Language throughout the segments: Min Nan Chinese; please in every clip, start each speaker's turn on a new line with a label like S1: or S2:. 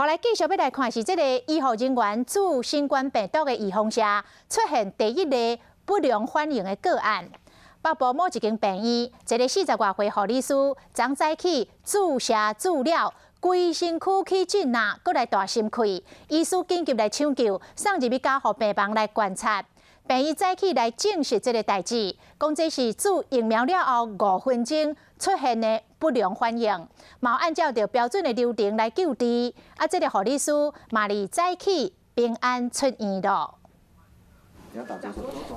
S1: 好，來繼續欲來看是這个醫護人員注新冠病毒的預防射出現第一例不良反應的個案。北部某一間病院，一个四十外歲護理師，昨早起注射注了，規身軀起震啊，閣來大心氣，醫師緊急來搶救，送入去加護病房來觀察。病院早起來證實這个代誌，講這是注疫苗了後5分鐘出現的不良反應，嘛按照著標準的流程來救治。啊，這个護理師嘛佇早起平安出院囉。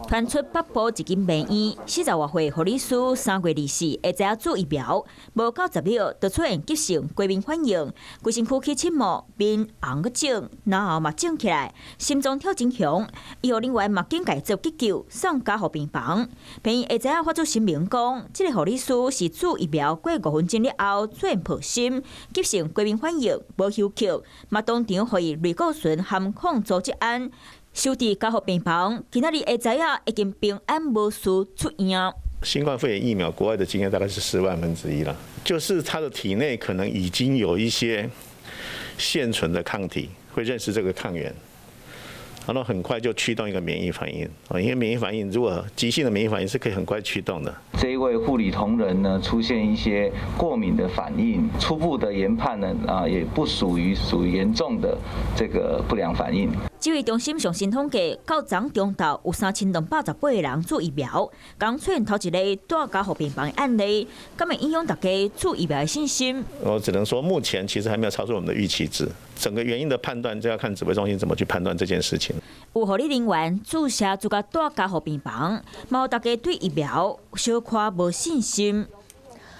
S2: 傳出北部一間病院四十外歲護理師3月24下晝注疫苗，無夠10秒就出現急性過敏反應，規身軀起刺毛，面紅閣腫，然後嘛腫起來，心臟跳真強。醫護人員嘛緊急做急救，送加護病房。病院下晝發出聲明講，這个護理師是注疫苗過五分鐘了後出現破心，急性過敏反應，無休克，嘛當場予伊類固醇含抗組織胺。收佇加護病房，今仔日下晝啊已經平安無事出院。
S3: 新冠肺炎疫苗，國外的經驗大概是10萬分之一了，就是他的體內可能已經有一些現存的抗體，會認識這個抗原，然後很快就驅動一個免疫反應啊，因為免疫反應如果急性的免疫反應是可以很快驅動的。
S4: 這一位護理同仁呢，出現一些過敏的反應，初步的研判呢，啊，也不屬於嚴重的這個不良反應。
S2: 指揮中心上新統計，到昨中晝有3218個人注疫苗，剛出現頭一例蹛加護病房的案例，敢會影響大家注疫苗的信心？
S3: 我只能說，目前其實還沒有超出我們的預期值。整個原因的判斷，就要看指揮中心怎麼去判斷這件事情。
S2: 有護理人員注射注甲蹛加護病房，嘛予大家對疫苗小可無信心。